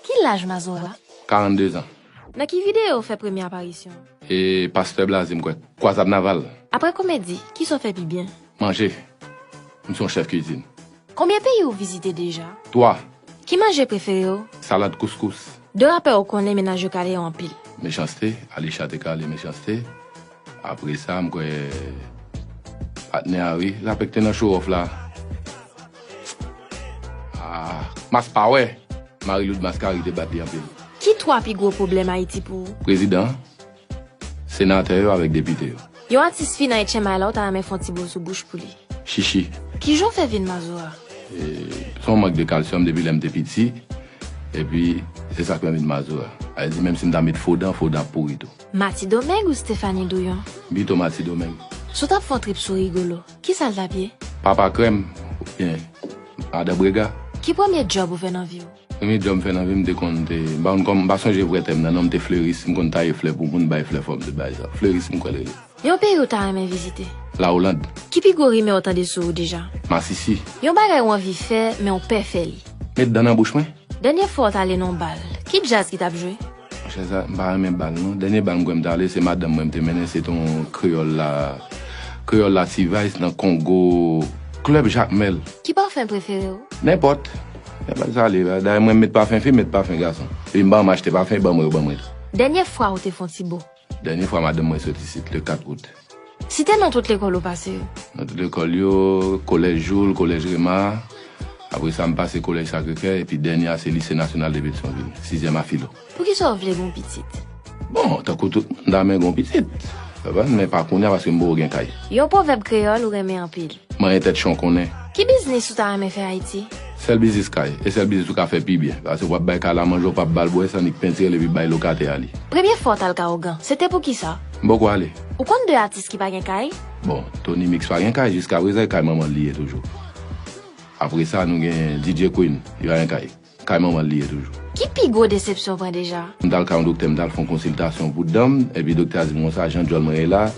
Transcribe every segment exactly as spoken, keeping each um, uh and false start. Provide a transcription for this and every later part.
Ki laj Mazora? Karannde zan. Nan ki videyo w fè premye aparisyon? E pastè Blaze, m kwè. Kwazad Naval. Apre komedi, kisa w fè pi byen? Manje. M se yon chèf kizin. Konbyen peyi w vizite deja? Twa. Ki manje prefere w? Salad, kouskous. De rapè ou konnen mennaj yo kale yo anpil. Mechanste, Alisha te kale Mechanste. Apre sa, m kwè patnè a wi, rapè k te nan show off la. Ah, Mas Power. Marie-Lourdes Mascari te bat li anpil. Ki twa pi gwo pwoblèm Ayiti pou ou? Prezidan, senatè yo avèk depite yo. Yon atis fi nan etchen may la ou ta renmen fè yon ti bo sou bouch pou li? Chichi. Kijan w fè vin Mazora? E, se yon mank de kalsyòm depi lè m te piti. Epi, se sa k fè m vin Mazora. Sa vle di, menm si m ta met fo dan, fo dan ap pouri tou. Mati Domeng ou Stephanie Douyon? M pito Mati Domeng. Si w t ap fè yon trip sou Rigolo, kisa l t ap ye? Papa Krèm, oubyen Madan Brega. Ki premye djòb ou fè nan vi w? Premye djòb m fè nan vi m, m te konn, te, m pa konn kòm, m pa sonje vrè tèm nan, non, m te fleris, m konn taye flè pou moun, bay flè fò, m te bay sa. Fleris, m kwè l rele. Yon peyi w ta renmen vizite? La Oland. Ki pi gwo rimè w tande sou ou deja? Masisi. Yon bagay w anvi fè, men w pè fè li? Met dan nan bouch mwen. Dènye fwa w t ale nan yon bal, ki djaz ki t ap jwe? Monchè, sa, m pa renmen bal, non. Dènye bal m kwè m t ale, se madanm mwen m te mennen, se t yon kreyòl la, kreyòl la T-Vice nan Kongo, klèb Jakmèl. Ki pafen prefere w? Nenpòt. Nenpòt sa li ye. Dayè, mwen, m met pafen fi, m met pafen gason. Epi m pa renmen achte pafen, ban mwen yo, ban mwen tou. Dènye fwa ou te fè yon ti bo? Dènye fwa madanm mwen sot isit, le kat out. Site non tout lekòl ou pase yo. Nan tout lekòl yo, kolèj Joul, kolèj Rema. Apre sa, m pase kolèj Sacré-Cœur, epi dènye a, se Lise Nasyonal de Petyonvil, sizyèm a filo. Poukisa w vle gen yon pitit? Bon, tankou tout moun, m ta renmen gen yon pitit. Konprann? Men pa kounye a, paske m poko gen kay. Yon pwovèb kreyòl ou renmen anpil. Manyen tèt chon konnen. Ki biznis ou ta renmen fè Ayiti? Sèl biznis kay, e sèl biznis ou ka fè pi byen. Paske w ap bay kay la manje, w p ap ba l bwè, se annik pentire l epi bay lokatè a li. Premye fwa w t al Kawogan, se te pou kisa? M poko ale. Ou konn de atis ki pa gen kay? Bon, Tony Mix pa gen kay, jiskaprezan e kay manman l li ye toujou. Apre sa, nou gen D J Queen, li pa gen kay. Kay manman l li ye toujou. Ki pi gwo desepsyon w pran deja? M t al kay yon doktè, m t al fè yon konsiltasyon pou dan m, epi doktè a di m konsa, jan djòl mwen ye la,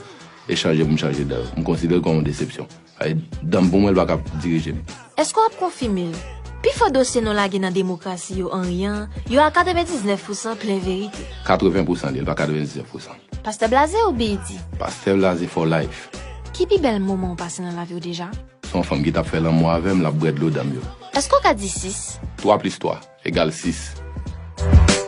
e chanje pou m chanje dan yo. M konsidere l kòm yon desepsyon. Ay, dan m pou mwen, l pa ka dirije m. Èske w ap konfime l? Pifò dosye nou lage nan demokrasi yo anri an, yo a katrevendiznèf pousan plen verite. Katreven pousan li, l pa katrevendiznèf pousan. Pastè Blaze ou B E T? Pastè Blaze for life. Ki pi bèl moman w pase nan lavi w deja? Se yon fanm ki t ap fè lanmou avè m, l ap bwè dlo dan m yo. Èske w ka di sis? Twa plis twa egal sis.